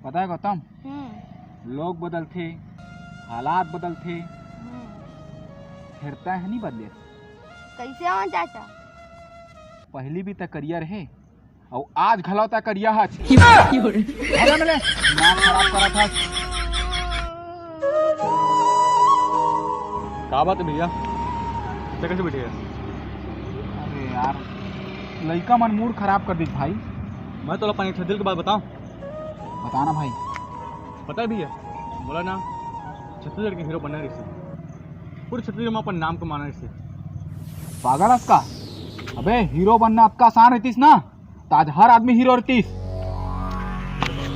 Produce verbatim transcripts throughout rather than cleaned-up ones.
पता है गौतम, हम्म। लोग बदलथे, हालात बदलथे, हम्म। फेर तैं ह नहीं बदले। कैसे हो चाचा? पहली भी तैं करिया रहे, अउ आज घलो तैं करिया हच। भागा मिले, दिमाग खराब करत हच। का बात है भैया, तैं कैसे बैठे है? अरे यार, लइका मन मूड खराब कर दिस भाई। मैं तोला अपन एक ठो दिल के बात बताऊं? बता ना भाई। पता है भैया, मोला ना छत्तीसगढ़ के हीरो बनना रहिस हे। पूरे छत्तीसगढ़ में अपन नाम कमाना रहिस हे। पागल हस का? अबे हीरो बनना अतका आसान रहितिस ना, त आज हर आदमी हीरो रहितिस।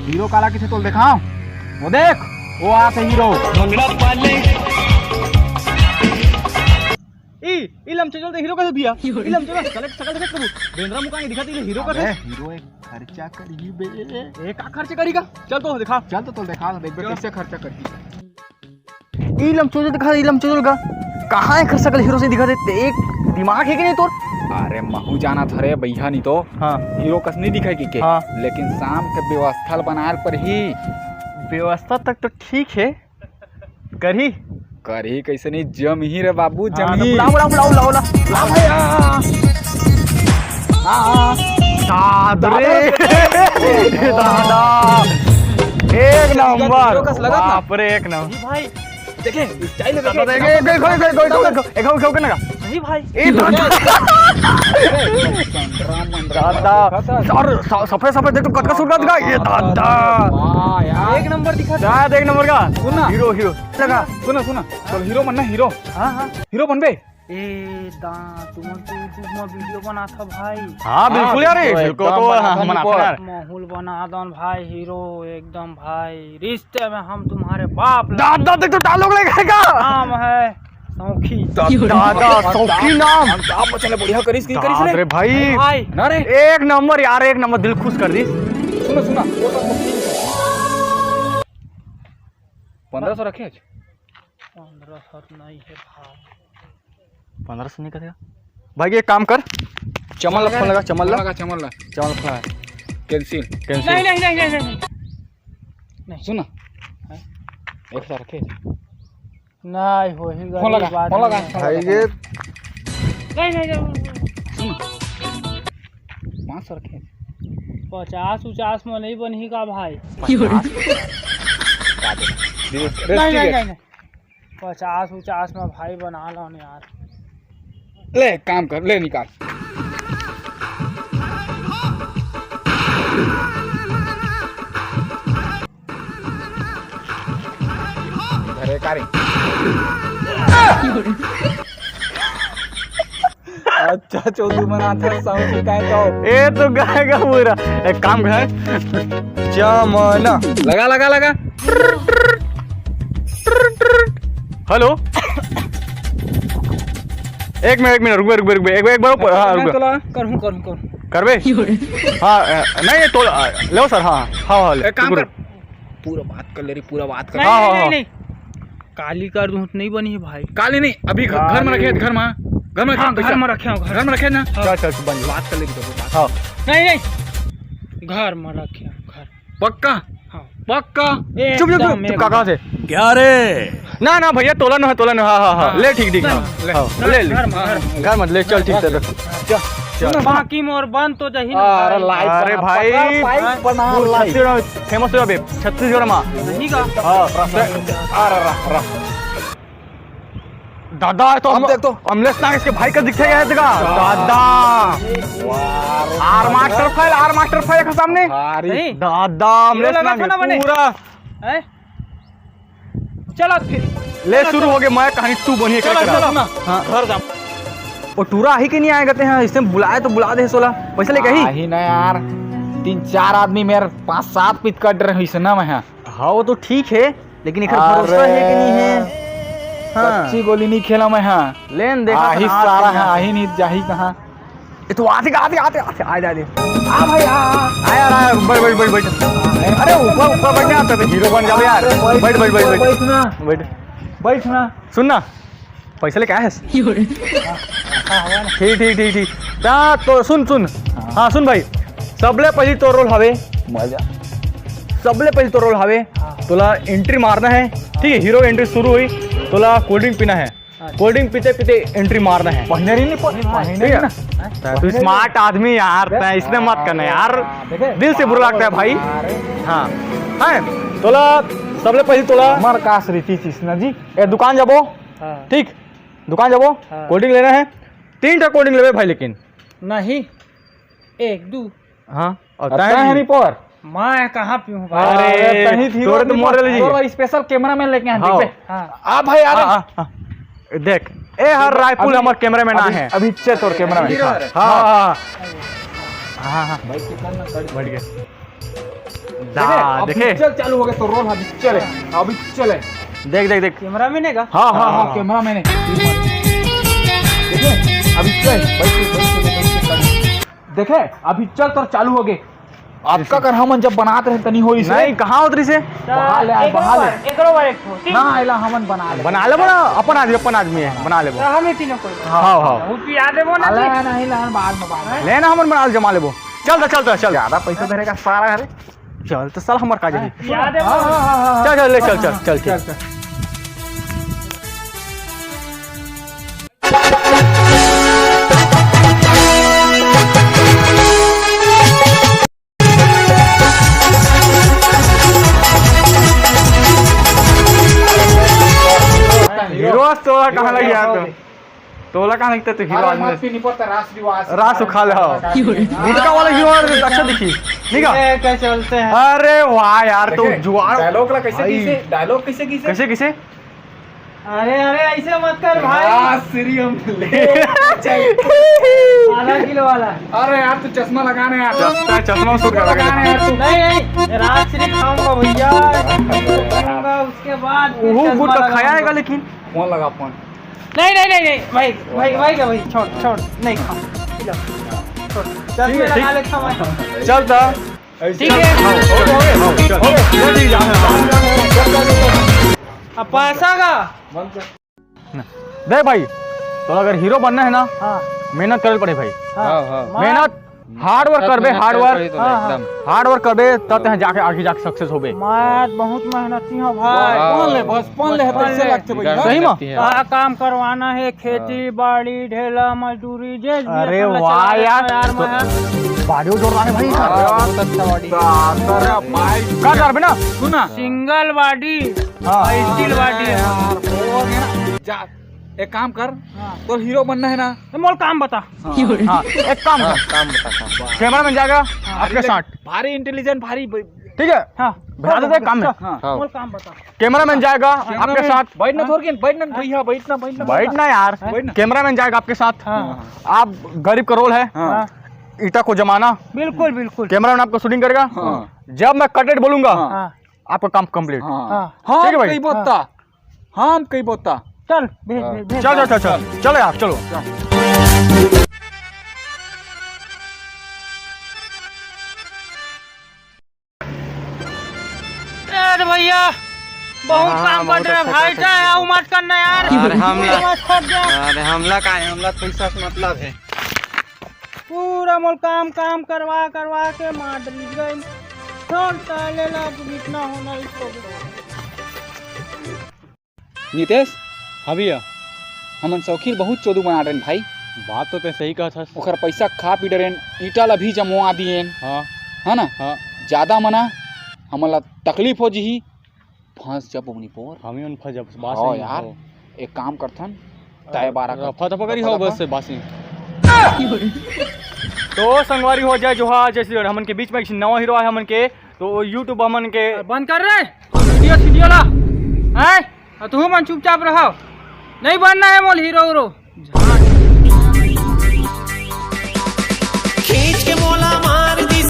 हीरो काला कहिथे तोला देखाओं? वो देख, वो आत हे हीरो। ई, ई लमचोचल त हीरो कथे भैया। ई लमचोचल, साले के शकल देखे कभू। बेंदरा मुका नहीं दिखत, ई हीरो कथे। अबे, हीरो एक खर्चा करही बे। ए, का खर्चा करही का? चल तो देखा। चल तो, तो देखा, देख बे, चल। कैसे खर्चा करही। ई लमचोचल दिखा, ई लमचोचल का। कहाँ है खर्चा कर हीरो से दिखा देते? एक दिमाग है कि नहीं तोर? अरे, महू जानत हरे भैया, नहीं तो हाँ। हीरो कस नहीं दिखाई के, के। हाँ। लेकिन शाम के व्यवस्था ल बनाए ल परही। व्यवस्था तक तो ठीक है, करही। करही कैसे नहीं, जमही रे बाबू, हाँ, जमही। तो बुलाओ, बुलाओ, बुलाओ, बुलाओ, बुलाओ। हाँ भैया। हाँ। दाद रे। दादा। एक नंबर। हीरो कस लगत ना। बाप रे, एक नंबर। जी भाई, देखे, style दादा, देखे। देखे, एक, एक, एक, एक, एक, एक, एक, एक, एक, एक, नहीं भाई। ए, दादा। दादा। सर, स-, सफेद, सफेद, देख तो कतका सुंदर दिखा, ये दादा। वाह यार। एक नंबर दिखा। शायद एक नंबर का। सुन ना। Hero, hero. लगा। सुन ना, सुन ना। चल, हीरो बन ना, हीरो। हाँ, हाँ। हीरो बन बे। ए, दा, तुमन तो YouTube में video बनात ह भाई। हाँ, बिल्कुल यार, हाँ, बिल्कुल, बिल्कुल एकदम तो बना हम दन बना यार। माहौल बना दन भाई, हीरो एकदम भाई, रिश्ते में हम तुम्हारे बाप लगेंगे। दादा, देख तो dialogue लेके आएगा। नाम है सौखी। दा-, दादा, सौखी नाम। अमिताभ बच्चन ने बढ़िया करिस, की करिस दाद रे? रे भाई। भाई। ना रे। एक नंबर यार, एक नंबर, दिल खुश कर दी। सुनो, सुनो। पन्द्रह सौ रखे आज। पन्द्रह सौ नहीं है भाई। पन्द्रह सौ नहीं करेगा? भाई, एक काम कर, चमन ला फोन लगा, चमन ला। लगा, चमन ला। चमन फोन लगा। Cancel। Cancel। नहीं, नहीं, नहीं, नहीं, नहीं। नहीं। सुन ना। हाँ? एक हजार रखे। नहीं, वही फोन गरीब लगा, आदमी फोन लगा, है। फोन लगा, भाई, फोन ये लगा। नहीं, नहीं, नहीं, नहीं। सुन। पाँच सौ रखे। पचास उचास में नहीं बनही का भाई? पचास? का दे? नहीं, नहीं, नहीं, नहीं। पचास उचास में भाई बना लो न यार। ले, काम कर, ले निकाल। धरे का रे? अच्छा, चोदू मन आथे, साउंड निकाल तो। ए तो गाएगा पूरा। एक काम कर, चमन। लगा, लगा, लगा। हेलो। एक मिनट, एक मिनट, रुक बे, रुक बे, रुक बे। एक बार, एक बार ऊपर, हाँ, रुक बे। करहूँ, करहूँ, करहूँ। करबे? हाँ, अ, नहीं, नहीं, तो, अ, लो सर, हाँ, हाँ, हाँ, ले, एक काम रुक, कर। रुक। पूरा बात कर ले रे, पूरा बात कर। नहीं, हाँ, नहीं, हाँ, नहीं, हाँ। नहीं। काली कर दूँ तो नहीं बनी भाई। काली नहीं, अभी घ-, घर में काली। रखे, घर में, घर में रखे हाँ, पैसा। घर में रखे हो, घर घर में रखे ना? हाँ। चल, चल, बन। बात कर ले, बात। हाँ। नहीं, नहीं। घर में रखे हो, घर। पक्का? हाँ। पक्का? एकदम, चुप, चुप, चुप, चुप, एकदम। काका से। क्या रे? ना, ना, भैया, तोला न है, तोला न, हाँ, हाँ, हाँ, हाँ। ले, ठीक, ठीक, हाँ, हाँ, ले। हाँ, ले, ले। घर में, घर में। घर मत ले, चल, ठीक है, चल। चल, चल। बाकी मोर बन तो जही ना अरे, भाई। लाइव अरे बना, भाई, पकड़, पाइप हाँ। बना, वो लाइव। छत्तीसगढ़ में फेमस हो अबे, छत्तीसगढ़ में। नहीं का? हाँ, अरे, रह, रह। दादा, ये तो अब हम, देख तो। अमलेश नाग इसके भाई का दिखे है, देखा? दादा। वाह, आर मास्टर फाइल, आर मास्टर फाइल के सामने। भारी। नहीं। दादा, ये अमलेश लगा नाग था ना बने। पूरा। हैं? चलो फिर। ले, चलो, शुरू चलो। हो गया, मैं कहानी टू बनी है, चलो, क्या चलो। करा? हाँ। घर जा। वो टूरा ही के नहीं आएगा ते, हाँ, इसने बुलाए तो बुला दे सोला। पैसा लेके ही? ही ना यार, तीन चार आदमी मेरे पाँच सात पीत कट रहे हैं, इसने मैं, हाँ। हाँ, वो तो ठीक है, लेकिन एकर अरे, भरोसा है कि नहीं है? हाँ। कच्ची गोली नहीं खेला मैं, हाँ। लेन देखा आही था, सारा आदमी है, यहाँ से। आही नहीं, जाही कहाँ? ये तो आते, आते, आते, आते, आए, आए, आए। आ भाई, आ, आ। आ यार, आ, बैठ, बैठ, बैठ, बैठ। अरे, ऊपर, ऊपर बैठना आता है, हीरो बन जाओ यार। बैठ, बैठ, बैठ, बैठ। बैठ ना। बैठ। बैठ ना। सुन ना, पैसा लेके आए हैं? ठीक, ठीक, ठीक, ठीक। ता तो सुन, सुन। हाँ, सुन भाई, सबले पहली तो रोल हवे मजा। सबले पहले तो रोल हवे, हाँ। तोला एंट्री मारना है, ठीक है, हीरो एंट्री शुरू हुई, तोला कोल्ड ड्रिंक पीना है, हाँ। कोल्ड ड्रिंक पीते पीते एंट्री मारना है। पहिने रही नहीं, पहिने ठीक है? नहीं ना। तू स्मार्ट आदमी यार, देख। तै इसने मत करना यार, हाँ, देखे? दिल से बुरा लगता है भाई। अरे। हाँ, है तोला, सबले पहले तोला हमार काश रीति चीज ना जी। ए दुकान जाबो, हाँ। ठीक, दुकान जाबो, हाँ। कोल्ड ड्रिंक लेना है, तीन ठा कोल्ड ड्रिंक लेबे भाई, लेकिन नहीं, एक दू। हाँ, और अब तय तय है नहीं। नहीं पर। मैं कहाँ पीऊँ भाई? अरे, अरे, तही हीरो तोरे तो आदमी मोर पर। ले लीजिए। तोर स्पेशल कैमरामैन लेके आए, हाँ। देखबे। हाँ। आ भाई, आ हाँ, रहा। हाँ, हाँ। देख, ए हर रायपुर अभी, हमर कैमरामैन अभी, आए हैं। अभी चल तोर कैमरामैन। हीरो है। हाँ, हाँ, हाँ। हाँ, हाँ। भाई, कितना ना कट बढ़ गया। दा, देखे, अभी देखे? चल चालू हो गया तो रोल, अभी चले, अभी चले। देख, देख, देख। कैमरामैन है का? हाँ, हाँ, हाँ, हाँ। कैमरामैन है। देखे, अभी चल, बैठ, बैठ, बैठ, बैठ, बैठ। देखे, अभी चल, तोर चालू हो गए। आपका कर हमन जब बनात रहे तनी होई से। नहीं, कहाँ उतरी से? बहाल है, एकरो बहाल बार, है। एकरो बार एक ठो, ठीक? ना, एला हमन बना ले। बना ले, बना, अपन आदमी, अपन आदमी है, बना ले। तो हम ही तीनों कोई। हाँ, हाँ। वो पिया देबो ना अला जी। नहीं, ला, बाद में, बाद में। ले ना, हमन बना ले, जमा लेबो। चल तो, चल तो, चल। ज्यादा पैसा धरेगा सारा, अरे। चल तो, साला हमर का जाही। पिया देबो। हाँ, हाँ, हाँ, हाँ। चल, चल, ले, चल, चल, चल, चल। चल, चल। हीरो, तोला कहाँ लग गया तो? तोला कहाँ लगता तू हीरो अरे आदमी? मत पी, नहीं पड़ता, रास रिवास। रास उखा ले, हाँ। गुटखा वाला हीरो और अच्छा दिखी, ठीक है? ये क्या चलते हैं? अरे वाह यार, तो देखे, जुआड़ डायलॉग ला कैसे भाई। कैसे? डायलॉग कैसे कैसे? कैसे, कैसे? अरे, अरे, ऐसे मत कर भाई। राज श्री हम ले चल। आधा किलो वाला। अरे यार, तू चश्मा लगा ना यार। चश्मा, चश्मा सूट कर लगा ना यार तू। नहीं, नहीं, राज श्री खाऊंगा भैया, खाऊंगा, उसके बाद फिर ओहो, चश्मा गुटखा खाया लगाऊंगा। आएगा लेकिन। फोन लगा, फोन। नहीं, नहीं, नहीं, नहीं, भाई, भाई, भाई का भाई, छोड़, छोड़, नहीं खाओ। लो, छोड़। चश्मे ठीक है, लगा ठीक। लेता हूँ मैं। चल दा। ठीक है। हाँ, हो गया, हो गया, हो गया, चल। हो गया, ठीक है, हाँ, हाँ। अब पैसा का? ना। देख भाई, तो अगर हीरो बनना है ना, हाँ। मेहनत करे पड़े भाई। हाँ। हाँ, हाँ। मैं मेहनत, हार्ड वर्क करबे, मेहनत हार्ड वर्क। करे तो हाँ, हाँ। एकदम। हार्ड वर्क करबे, तब तैं जाके आगे जाके सक्सेस होबे। मैं बहुत मेहनती हूँ भाई। वाह। पहन ले, बस पहन ले, बस पहन पैसे ले। लगते भैया। सही में? का काम करवाना है, खेती, हाँ। बाड़ी, ढेला, मजदूरी, जे भी अरे अपन ला वाह चलावे यार। का यार, तो मैं। बाड़ी जोरदार है भाई। हाँ, बहुत अच्छा बाड़ी। अरे भाई। का करबे ना? सुना। सिंगल बाड़ी, हाँ। स्टील बाड़ी है। यार, वो है ना। जा, एक काम कर, हाँ। तो हीरो बनना है ना? तो मोल काम बता। हाँ। हाँ, एक काम हाँ, कर। काम बता, काम। कैमरा मैन जाएगा हाँ, आपके साथ। भारी इंटेलिजेंट, भारी ब-, ठीक है? हाँ। बता देते हैं काम में। हाँ। हाँ। मोल काम बता। कैमरा मैन जाएगा आपके साथ। बैठ ना, हाँ। थोड़के, बैठ ना, भैया, बैठ ना, बैठ ना, बैठ ना यार। बैठ ना। कैमरा मैन जाएगा आपके साथ। हाँ। आप गरीब का रोल है। हाँ। ईटा को जमाना। बिल्कुल, बिल्कुल। कैमरा मैन आपको शूटिंग करेगा। हाँ। जब मैं कट रेट बोलूंगा, हाँ। आपका काम कंप्लीट। हाँ। हाँ। ठीक है भाई? कई बोलता। हाँ, हम कई बोलता। चल, भेज, हाँ। भेज, भेज। चल, चल, चल, चल। चलो यार, चलो। अरे भैया, बहुत हाँ, काम बहुत कर रहे अच्छा, भाई, अच्छा, चाहे अच्छा। आओ मत करना यार। अरे हमला, मत कर दे। अरे हमला का है, हमला पैसा से मतलब है। पूरा मोल काम, काम करवा, करवा के मार डली गई। छोड़ साले ला, अब इतना होना ही छोड़। नितेश, हाँ भैया। हमन सौखी ल बहुत चोदू बना डरेन भाई। बात तो तैं सही कहत हस। ओखर पैसा खा पी डरेन, ईटा ला भी जमवा दिएन। हाँ। है ना? हाँ। ज्यादा मना, हमन ला तकलीफ हो जिही, फंस जब उनी पोर। हम ही उन फंस जब, बात हाँ सही यार, हो। एक काम करथन, तय बारा कर। रफा दफा करी हो बस से बासी। तो संगवारी हो, जय जोहार, जय श्री राम। हमन के बीच में एक नवा हीरो आए हमन के, तो YouTube हमन के बंद कर रे, वीडियो, वीडियो ला। हैं? अउ तुहू मन चुपचाप रहो, नहीं बनना है मोल हीरो उरो।